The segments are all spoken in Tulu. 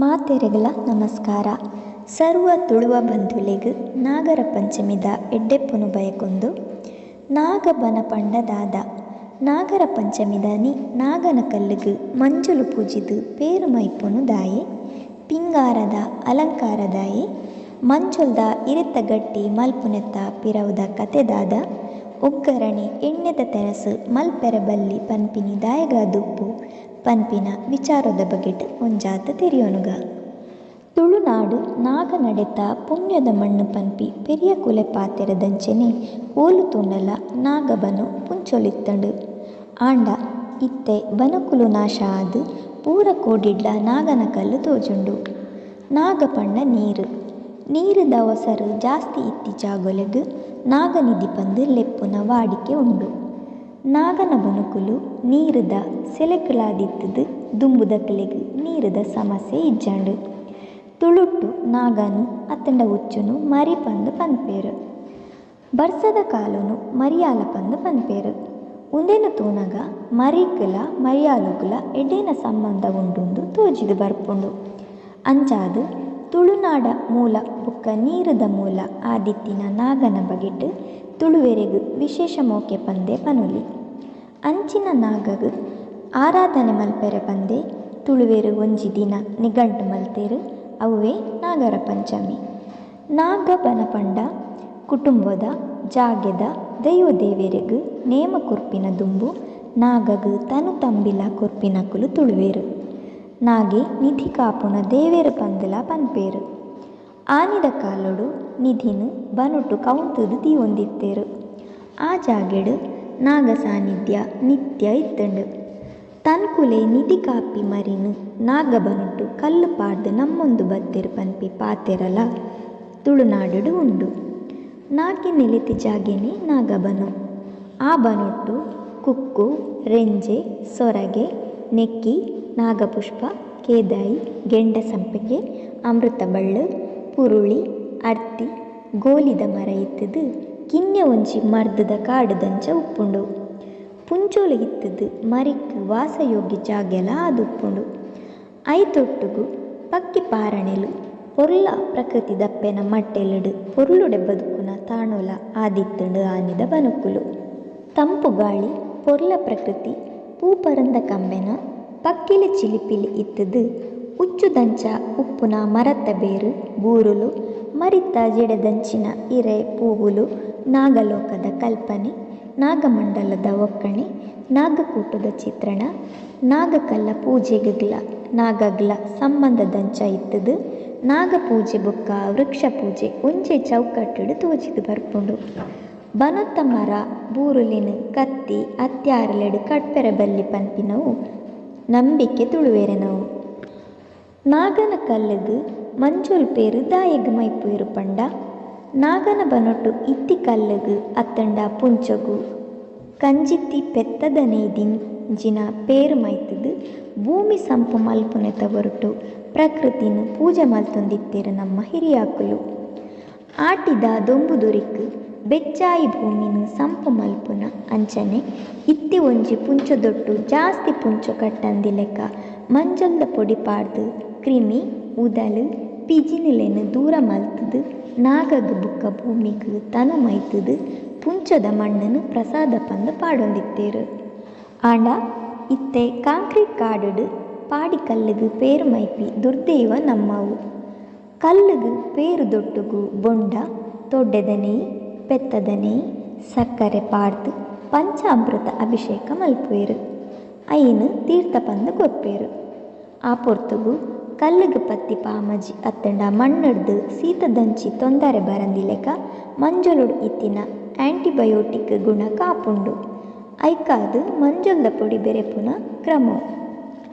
ಮಾತೆರೆಗ್ಲ ನಮಸ್ಕಾರ. ಸರ್ವ ತುಳುವ ಬಂಧುಲೆಗ್ ನಾಗರ ಪಂಚೆಮಿದ ಎಡ್ಡೆಪ್ಪುನು ಬಯಕೊಂದು. ನಾಗ ಬನ ಪಂಡ ದಾದ? ನಾಗರ ಪಂಚೆಮಿದಾನಿ ನಾಗನ ಕಲ್ಲುಗ್ ಮಂಜೊಲು ಪೂಜಿದ್ ಪೇರ್ ಮೈಪುನು ದಾಯೆ? ಪಿಂಗಾರದ ಅಲಂಕಾರ ದಾಯೆ? ಮಂಜೊಲ್ದ ಇರೆತ ಗಟ್ಟಿ ಮಲ್ಪುನೆತ ಪಿರವುದ ಕತೆ ದಾದ? ಒಗ್ಗರಣೆ ಎಣ್ಣೆದ ತೆನಸ್ ಮಲ್ಪೆರೆ ಬಲ್ಲಿ ಪನ್ಪಿನಿ ದಾಯೆಗಾದುಪ್ಪು? ಪನ್ಪಿನ ವಿಚಾರೊದ ಬಗೆಟ್ ಒಂಜಾತ್ ತೆರಿಯೊನುಗ. ತುಳುನಾಡ್ ನಾಗನಡೆತ ಪುಣ್ಯೊದ ಮಣ್ಣ್ ಪನ್ಪಿ ಪೆರಿಯಕುಲೆ ಪಾತೆರದಂಚೆನೆ ಓಲು ತೂಂಡಲ ನಾಗಬನೊ, ಪುಂಚೊಲು ಇತ್ತ್ಂಡ್. ಆಂಡ ಇತ್ತೆ ಬನೊಕುಲು ನಾಶ ಆದ್ ಪೂರ ಕೋಡಿಡ್ಲಾ ನಾಗನ ಕಲ್ಲ್ ತೋಜುಂಡು. ನಾಗ ಪಂಡ ನೀರ್. ನೀರ್ ದ ಒಸರ್ ಜಾಸ್ತಿ ಇತ್ತಿ ಜಾಗೊಲೆಗ್ ನಾಗನಿಧಿ ಪಂದ್ ಲೆಪ್ಪುನ ವಾಡಿಕೆ ಉಂಡು. ನಾಗನ ಬನೊಕುಲು ನೀರ್ ದ ಸೆಲೆಕುಲಾದಿತ್ತ್ ದ್ ದುಂಬುದಕಲೆಗ್ ನೀರ್ ದ ಸಮಸ್ಯೆ ಇಜ್ಜಾಂಡ್. ತುಳುಟು ನಾಗನ್ ಅತ್ತ್ಂಡ ಉಚ್ಚುನು ಮರಿ ಪಂದ್ ಪನ್ಪೆರ್. ಬರ್ಸದ ಕಾಲೊನು ಮರಿಯಾಲ ಪಂದ್ ಪನ್ಪೆರ್. ಉಂದೆನ್ ತೂನಗ ಮರಿಕ್ ಲ ಮರಿಯಾಲೊಗುಲ ಎಡ್ಡೇನ ಸಂಬಂಧ ಉಂಡುಂದು ತೋಜಿದ್ ಬರ್ಪುಂಡು. ಅಂಚಾದ್ ತುಳುನಾಡ ಮೂಲ ಬೊಕ್ಕ ನೀರ್ ದ ಮೂಲ ಆದಿತ್ತಿನ ನಾಗನ ಬಗೆಟ್ ತುಳುವೆರೆಗ್ ವಿಶೇಷ ಮೋಕೆ ಪಂದೇ ಪನೊಲಿ. ಅಂಚಿನ ನಾಗಗ್ ಆರಾಧನೆ ಮಲ್ಪೆರೆ ಪಂದೇ ತುಳುವೆರ್ ಒಂಜಿ ದಿನ ನಿಗಂಟ್ ಮಲ್ತೆರ್ ಅವ್ವೇ ನಾಗರ ಪಂಚಮಿ. ನಾಗ ಬನ ಪಂಡ ಕುಟುಂಬೊದ, ಜಾಗೆದ ದೈವ ದೇವೆರೆಗ್ ನೇಮ ಕೊರ್ಪಿನ ದುಂಬು ನಾಗಗ್ ತನು ತಂಬಿಲ ಕೊರ್ಪಿನಕುಲು ತುಳುವೆರ್. ನಾಗೆ ನಿಧಿ ಕಾಪುನ ದೇವೆರ್ ಪಂದ್ ಲ ಪನ್ಪೆರ್. ಆನಿದ ಕಾಲೊಡು ನಿಧಿನ್ ಬನೊಟು ಕೌಂತ್ ದ್ ದೀವೊಂದಿತ್ತೆರ್. ಆ ಜಾಗೆಡ್ ನಾಗ ಸಾನಿಧ್ಯ ನಿತ್ಯ ಇತ್ತ್ಂಡ್. ತನ್ಕುಲೆ ನಿಧಿ ಕಾಪಿ ಮರಿನ್ ನಾಗಬನೊಟು ಕಲ್ಲ್ ಪಾಡ್ದ್ ನಂಬೊಂದು ಬತ್ತೆರ್ ಪನ್ಪಿ ಪಾತೆರಲ ತುಳುನಾಡ್ ಡ್ ಉಂಡು. ನಾಗೆ ನೆಲೆತಿ ಜಾಗೆನೇ ನಾಗಬನೊ. ಆ ಬನೊಟು ಕುಕ್ಕು, ರೆಂಜೆ, ಸೊರಗೆ, ನೆಕ್ಕಿ, ನಾಗಪುಷ್ಪ, ಕೇದಾಯಿ, ಗೆಂಡಸಂಪಿಗೆ, ಅಮೃತಬಳ್ಳು, ಪುರುಳಿ, ಅರ್ತಿ, ಗೋಲಿದ ಮರ ಇತ್ತ್ ದ್ ಕಿನ್ಯ ಒಂಜಿ ಮರ್ದ್ ದ ಕಾಡ್ ದಂಚ ಉಪ್ಪುಂಡು. ಪುಂಚೊಲು ಇತ್ತ್ ದ್ ಮರಿಕ್ ವಾಸಯೋಗ್ಯ ಜಾಗೆಲ ಆದುಪ್ಪುಂಡು. ಐತೊಟ್ಟುಗು ಪಕ್ಕಿ ಪಾರಣೆಲು ಪೊರ್ಲ ಪ್ರಕೃತಿದಪ್ಪೆನ ಮಟ್ಟೆಲ್ ಡ್ ಪೊರ್ಲುಡೆ ಬದುಕುನ ತಾಣೊಲ ಆದಿತ್ತ್ಂಡ್ ಆನಿದ ಬನೊಕುಲು. ತಂಪು ಗಾಳಿ, ಪೊರ್ಲ ಪ್ರಕೃತಿ, ಪೂ ಪರುಂದ ಕಮ್ಮೆನ, ಪಕ್ಕಿಲೆ ಚಿಲಿಪಿಲಿ ಇತ್ತ್ ದ್ ಉಚ್ಚುದಂಚ ಉಪ್ಪುನ ಮರತ ಬೇರ್, ಬೂರುಲು, ಮರಿತ ಜಿಡೆದಂಚಿನ ಇರೆ, ಪೂವುಲು ನಾಗಲೋಕದ ಕಲ್ಪನೆ, ನಾಗಮಂಡಲದ ಒಕ್ಕಣೆ, ನಾಗಕೂಟೊದ ಚಿತ್ರಣ, ನಾಗಕಲ್ಲ ಪೂಜೆಗ್ ಲ ನಾಗಗ್ಲ ಸಂಬಂಧದಂಚ ಇತ್ತ್ ದ್ ನಾಗಪೂಜೆ ಬೊಕ್ಕ ವೃಕ್ಷಪೂಜೆ ಒಂಜೇ ಚೌಕಟ್ಟ್ ಡ್ ತೋಜಿದ್ ಬರ್ಪುಂಡು. ಬನೊತ ಮರ, ಬೂರುಲೆನ್ ಕತ್ತಿ, ಅತ್ಯಾರಲೆಡ್ ಕಡ್ಪೆರೆ ಬಲ್ಲಿ ಪನ್ಪಿನವು ನಂಬಿಕೆ ತುಳುವೆರೆನವು. ನಾಗನ ಕಲ್ಲ್ ಗ್ ಮಂಜೊಲ್ ಪೇರ್ ದಾಯೆಗ್ ಮೈಪುವೆರ್ ಪಂಡ ನಾಗನ ಬನೊಟು ಇತ್ತಿ ಕಲ್ಲ್ ಗ್ ಅತ್ತ್ಂಡ ಪುಂಚೊಗು ಕಂಜಿತ್ತಿ ಪೆತ್ತದ ನೆಯಿ ದಿಂಜಿನ ಪೇರ್ ಮೈತ್ ದ್ ಬೂಮಿ ಸಂಪು ಮಲ್ಪುನೆತ ಒರುಟು ಪ್ರಕೃತಿನ್ ಪೂಜೆ ಮಲ್ತೊಂದಿತ್ತೆರ್ ನಮ್ಮ ಹಿರಿಯಾಕುಲು. ಆಟಿದ ದೊಂಬುದುರಿಕ್ ಬೆಚ್ಚಾಯಿ ಭೂಮಿನ್ ಸಂಪು ಮಲ್ಪುನ ಅಂಚನೆ ಇತ್ತಿ ಒಂಜಿ ಪುಂಚದೊಟ್ಟು ಜಾಸ್ತಿ ಪುಂಚೊ ಕಟ್ಟಂದಿಲೆಕ ಮಂಜೊಲ್ದ ಪೊಡಿ ಪಾಡ್ದ್ ಕ್ರಿಮಿ, ಉದಲ್, ಪಿಜಿನ್ ಲೆನ್ ದೂರ ಮಲ್ತ್ ದ್ ನಾಗಗ್ ಬುಕ್ಕ ಭೂಮಿಗ್ ತನು ಮೈತ್ ದ್ ಪುಂಚೊದ ಮಣ್ಣ್ ನ್ ಪ್ರಸಾದ ಪಂದ್ ಪಾಡೊಂದಿತ್ತೆರ್. ಆಂಡ ಇತ್ತೆ ಕಾಂಕ್ರೀಟ್ ಕಾಡ್ ಡ್ ಪಾಡಿ ಕಲ್ಲ್ ಗ್ ಪೇರ್ ಮೈಪಿ ದುರ್ದೈವ ನಮ್ಮವು. ಕಲ್ಲ್ ಗ್ ಪೇರ್ ದೊಟ್ಟುಗು ಬೊಂಡ, ತೊಡ್ಡೆದ ನೆಯಿ, ಪೆತ್ತದ ನೆಯಿ, ಸಕ್ಕರೆ ಪಾಡ್ದ್ ಪಂಚಾಮೃತ ಅಭಿಷೇಕ ಮಲ್ಪುವೆರ್. ಐನ್ ತೀರ್ಥ ಪಂದ್ ಕೊರ್ಪೆರ್. ಆ ಪೊರ್ತುಗು ಕಲ್ಲ್ ಗ್ ಪತ್ತಿ ಪಾಮಜಿ ಅತ್ತ್ಂಡ ಮಣ್ಣ್ ರ್ದ್ ಸೀತದಂಚಿ ತೊಂದರೆ ಬರಂದಿಲೆಕ ಮಂಜೊಲುಡು ಇತ್ತಿನ ಆಂಟಿಬಯೋಟಿಕ್ ಗುಣ ಕಾಪುಂಡು. ಐಕಾದ್ ಮಂಜೊಲ್ದ ಪೊಡಿ ಬೆರೆಪುನ ಕ್ರಮೊ.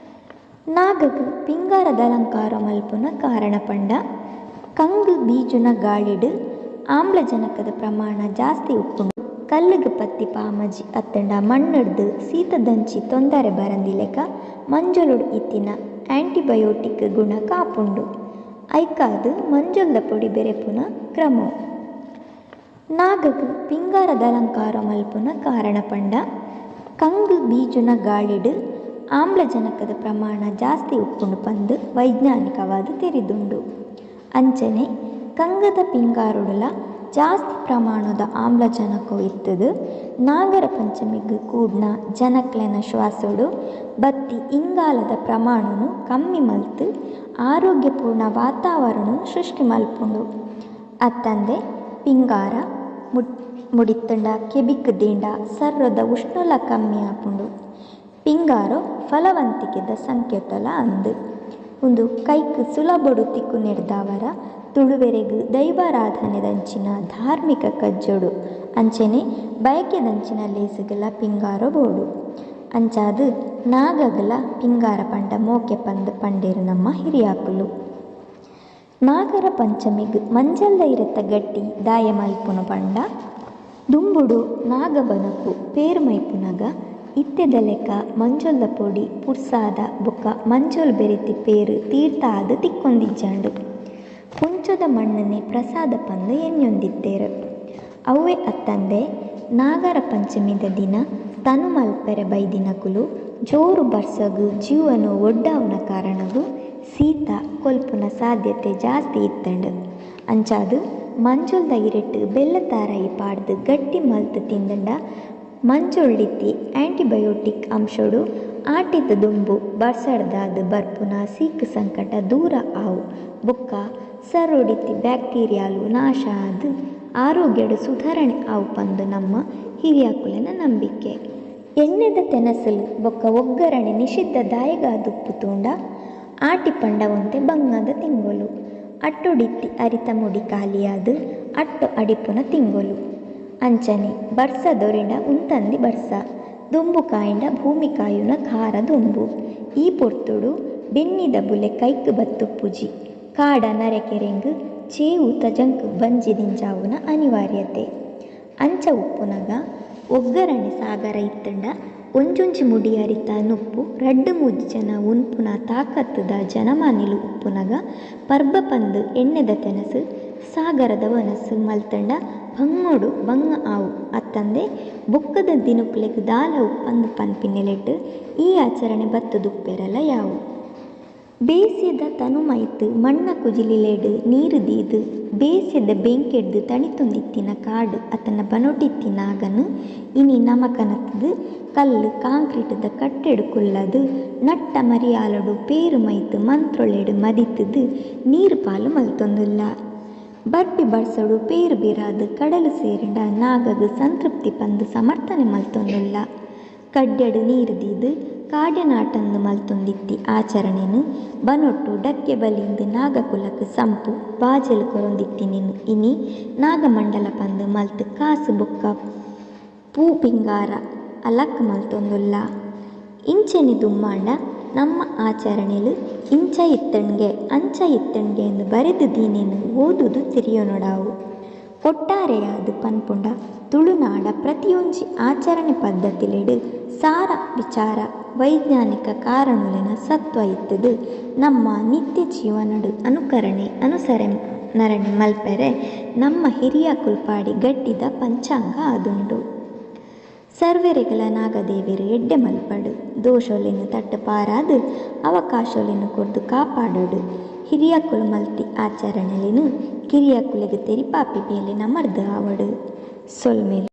ನಾಗಗ್ ಪಿಂಗಾರದ ಅಲಂಕಾರೊ ಮಲ್ಪುನ ಕಾರಣ ಪಂಡ ಕಂಗ್ ಬೀಜುನ ಗಾಳಿಡ್ ಆಮ್ಲಜನಕದ ಪ್ರಮಾಣ ಜಾಸ್ತಿ ಉಪ್ಪುಂಡು. ಕಲ್ಲ್ ಗ್ ಪತ್ತಿ ಪಾಮಜಿ ಅತ್ತ್ಂಡ ಮಣ್ಣ್ ರ್ದ್ ಸೀತದಂಚಿ ತೊಂದರೆ ಬರಂದಿಲೆಕ ಮಂಜೊಲುಡು ಇತ್ತಿನ ಆಂಟಿಬಯೋಟಿಕ್ ಗುಣ ಕಾಪುಂಡು. ಐಕಾದ್ ಮಂಜೊಲ್ದ ಪೊಡಿ ಬೆರೆಪುನ ಕ್ರಮೊ. ನಾಗಗ್ ಪಿಂಗಾರದ ಅಲಂಕಾರೊ ಮಲ್ಪುನ ಕಾರಣ ಪಂಡ ಕಂಗ್ ಬೀಜುನ ಗಾಳಿಡ್ ಆಮ್ಲಜನಕದ ಪ್ರಮಾಣ ಜಾಸ್ತಿ ಉಪ್ಪುಂಡು ಪಂದ್ ವೈಜ್ಞಾನಿಕವಾದ್ ತೆರಿದುಂಡು. ಅಂಚನೆ ಕಂಗ್ದ ಪಿಂಗಾರೊಡುಲ ಜಾಸ್ತಿ ಪ್ರಮಾಣೊದ ಆಮ್ಲಜನಕ ಇತ್ತುದು ನಾಗರ ಪಂಚಮಿಗ್ ಕೂಡ್ನ ಜನಕ್ಲೆನ ಶ್ವಾಸೊಡು ಬತ್ತಿ ಇಂಗಾಲದ ಪ್ರಮಾಣೊನು ಕಮ್ಮಿ ಮಲ್ತ್ ಆರೋಗ್ಯಪೂರ್ಣ ವಾತಾವರಣನ್ ಸೃಷ್ಟಿ ಮಲ್ಪುಂಡು. ಅತ್ತಂದೆ ಪಿಂಗಾರ ಮುಡಿತ್ಂಡ ಕೆಬಿಕ್ ದೀಂಡ ಸರ್ರೊದ ಉಷ್ಣೊಲ ಕಮ್ಮಿ ಆಪುಂಡು. ಪಿಂಗಾರೊ ಫಲವಂತಿಕೆದ ಸಂಕೇತೊಲ ಅಂದ್. ಉಂದು ಕೈಕ್ ಸುಲಭೊಡು ತಿಕ್ಕುನೆಡ್ದಾವರ ತುಳುವೆರೆಗ್ ದೈವಾರಾಧನೆದಂಚಿನ ಧಾರ್ಮಿಕ ಕಜ್ಜೊಡು ಅಂಚೆನೆ ಬಯಕೆದಂಚಿನ ಲೇಸುಗುಲ ಪಿಂಗಾರೊ ಬೋಡು. ಅಂಚಾದ್ ನಾಗಗ್ಲ ಪಿಂಗಾರ ಪಂಡ ಮೋಕೆ ಪಂದ್ ಪಂಡೆರ್ ನಮ್ಮ ಹಿರಿಯಾಕುಲು. ನಾಗರ ಪಂಚಮಿಗ್ ಮಂಜಲ್ದ ಇರೆತ ಗಟ್ಟಿ ದಾಯೆ ಮಲ್ಪುನು ಪಂಡ ದುಂಬುಡು ನಾಗಬನಕು ಪೇರ್ ಮೈಪುನಗ ಇತ್ತೆದ ಲೆಕ ಮಂಜೊಲ್ದ ಪೊಡಿ, ಪುರ್ಸಾದ ಬೊಕ್ಕ ಮಂಜೊಲ್ ಬೆರೆತಿ ಪೇರ್ ತೀರ್ಥ ಆದ್ ತಿಕ್ಕೊಂದಿಜ್ಜಾಂಡ್. ಪುಂಚೊದ ಮಣ್ಣ್ ನೇ ಪ್ರಸಾದ ಪಂದ್ ಎನ್ಯೊಂದಿತ್ತೆರ್. ಅವ್ವೇ ಅತ್ತಂದೆ ನಾಗರ ಪಂಚಮಿದ ದಿನ ತನು ಮಲ್ಪೆರೆ ಬೈದಿನಕುಲು ಜೋರು ಬರ್ಸಗ್ ಜೀವನ್ ಒಡ್ಡಾವುನ ಕಾರಣಗ್ ಸೀತ ಕೊಲ್ಪುನ ಸಾಧ್ಯತೆ ಜಾಸ್ತಿ ಇತ್ತ್ಂಡ್. ಅಂಚಾದ್ ಮಂಜೊಲ್ದ ಇರೆಟ್ ಬೆಲ್ಲ ತಾರಾಯಿ ಪಾಡ್ದ್ ಗಟ್ಟಿ ಮಲ್ತ್ ತಿಂದ್ಂಡ ಮಂಜೊಲ್ಡಿತ್ತಿ ಆಂಟಿಬಯೋಟಿಕ್ ಅಂಶೊಡು ಆಟಿದ ದುಂಬು ಬರ್ಸಡ್ದಾದ್ ಬರ್ಪುನ ಸೀಕ್ ಸಂಕಟ ದೂರ ಆವು ಬೊಕ್ಕ ಸರ್ರೊಡಿತ್ತಿ ಬ್ಯಾಕ್ಟೀರಿಯಾಲು ನಾಶ ಆದ್ ಆರೋಗ್ಯಡ್ ಸುಧಾರಣೆ ಆವು ಪಂದ್ ನಮ್ಮ ಹಿರಿಯಾಕುಲೆನ ನಂಬಿಕೆ. ಎಣ್ಣೆದ ತೆನಸುಲು ಬೊಕ್ಕ ಒಗ್ಗರಣೆ ನಿಷಿದ್ಧ ದಾಯೆಗಾದುಪ್ಪು ತೂಂಡ ಆಟಿ ಪಂಡ ಒಂತೆ ಬಂಗದ ತಿಂಗೊಲು. ಅಟ್ಟೊಡಿತ್ತಿ ಅರಿತ ಮುಡಿ ಕಾಲಿಯಾದ್ ಅಟ್ಟೊ ಅಡಿಪುನ ತಿಂಗೊಲು. ಅಂಚನೆ ಬರ್ಸ ದೊರಿಂಡ ಉಂತಂದಿ ಬರ್ಸ, ದೊಂಬು ಕಾಯಿಂಡ ಭೂಮಿ ಕಾಯುನ ಖಾರ ದೊಂಬು. ಈ ಪೊರ್ತುಡು ಬೆನ್ನಿದ ಬುಲೆ ಕೈಕ್ ಬತ್ತುಪ್ಪುಜಿ. ಕಾಡ ನರೆಕೆರೆಂಗ್ ಚೇವು ತಜಂಕ್ ಬಂಜಿ ದಿಂಜಾವುನ ಅನಿವಾರ್ಯತೆ. ಅಂಚ ಉಪ್ಪುನಗ ಒಗ್ಗರಣೆ ಸಾಗರ ಇತ್ತ್ಂಡ ಒಂಜೊಂಜಿ ಮುಡಿ ಅರಿತ ನುಪ್ಪು ರಡ್ಡ್ ಮೂಜಿ ಜನ ಉನ್ಪುನ ತಾಕತ್ತ್ ದ ಜನಮಾನಿಲು ಉಪ್ಪುನಗ ಪರ್ಬ ಪಂದ್ ಎಣ್ಣೆದ ತೆನಸ್, ಸಾಗರದ ವನಸ್ ಮಲ್ತ್ಂಡ ಬಂಗೊಡು ಬಂಗ ಆವು ಅತ್ತಂದೆ ಬೊಕ್ಕದ ದಿನೊಕುಲೆಗ್ ದಾಲ ಉಪ್ಪಂದ್ ಪನ್ಪಿ ನೆಲೆಟ್ಟ್ ಈ ಆಚರಣೆ ಬತ್ತ್ ದುಪ್ಪೆರೆಲ ಯಾವು. ಬೇಸ್ಯೆದ ತನು ಮೈತ್ ಮಣ್ಣ ಕುಜಿಲಿಲೆಡ್ ನೀರ್ ದೀದ್ ಬೇಸ್ಯೆದ ಬೇಂಕೆಡ್ದ್ ತಣಿತೊಂದಿತ್ತಿನ ಕಾಡ್ ಅತ್ತ್ಂಡ ಬನೊಟಿತ್ತಿ ನಾಗನ್ ಇನಿ ನಮ ಕನತ್ದ್ ಕಲ್ಲ್ ಕಾಂಕ್ರೀಟ್ ದ ಕಟ್ಟೆಡ್ ಕುಲ್ಲದ್ ನಟ್ಟ ಮರಿಯಾಲೊಡು ಪೇರ್ ಮೈತ್ ಮಂತ್ರೊಲೆಡ್ ಮದಿತ್ ದ್ ನೀರ್ ಪಾಲ್ ಮಲ್ತೊಂದುಲ್ಲ. ಬರ್ಪಿ ಬರ್ಸೊಡು ಪೇರ್ ಬಿರಾದ್ ಕಡಲ್ ಸೇರಿಂಡ ನಾಗಗ್ ಸಂತೃಪ್ತಿ ಪಂದ್ ಸಮರ್ಥನೆ ಮಲ್ತೊಂದುಲ್ಲ. ಕಡ್ಯಡ್ ನೀರ್ ದೀದ್ ಕಾಡ್ಯನಾಟಂದ್ ಮಲ್ತೊಂದಿತ್ತಿ ಆಚರಣೆನ್ ಬನೊಟು ಡಕ್ಕೆ ಬಲೀಂದ್ ನಾಗಕುಲಕ್ ಸಂಪು, ಬಾಜೆಲ್ ಕೊರೊಂದಿತ್ತಿನೆನ್ ಇನಿ ನಾಗಮಂಡಲ ಪಂದ್ ಮಲ್ತ್ ಕಾಸ್ ಬೊಕ್ಕ ಪೂ ಪಿಂಗಾರ ಅಲಕ್ಕ ಮಲ್ತೊಂದುಲ್ಲ. ಇಂಚೆನೆ ದುಂಬಾಂಡ ನಮ್ಮ ಆಚರಣೆಲು ಇಂಚ ಇತ್ತ್ಂಡ್ಗೆ ಅಂಚ ಇತ್ತ್ಂಡ್ಗೆಂದ್ ಬರೆದ್ ದೀನೆನ್ ಓದುದು ತೆರಿಯೊನೊಡಾವು. ಒಟ್ಟಾರೆಯಾದ್ ಪನ್ಪುಂಡ ತುಳುನಾಡ ಪ್ರತಿಯೊಂಜಿ ಆಚರಣೆ ಪದ್ಧತಿಲೆಡ್ ಸಾರ ವಿಚಾರ ವೈಜ್ಞಾನಿಕ ಕಾರಣೊಲೆನ ಸತ್ವ ಇತ್ತ್ ದ್ ನಮ್ಮ ನಿತ್ಯ ಜೀವನಡ್ ಅನುಕರಣೆ ಅನುಸರಣೆ ಮಲ್ಪೆರೆ ನಮ್ಮ ಹಿರಿಯಕುಲು ಪಾಡಿ ಗಟ್ಟಿದ ಪಂಚಾಂಗ ಆದುಂಡು. ಸರ್ವೆರೆಗ್ಲ ನಾಗದೇವೆರ್ ಎಡ್ಡೆ ಮಲ್ಪಡ್. ದೋಷೊಲೆನ್ ತಟ್ಟ್ ಪಾರಾದ್ ಅವಕಾಶೊಲೆನ್ ಕೊರ್ದು ಕಾಪಾಡಡ್. ಹಿರಿಯಕುಲು ಮಲ್ತಿ ಆಚರಣೆಲೆನ್ ಕಿರಿಯಕುಲೆಗ್ ತೆರಿಪಾಪಿ ಬೇಲೆ ನಮರ್ದ್ ಆವಡ್. ಸೊಲ್ಮೆಲು.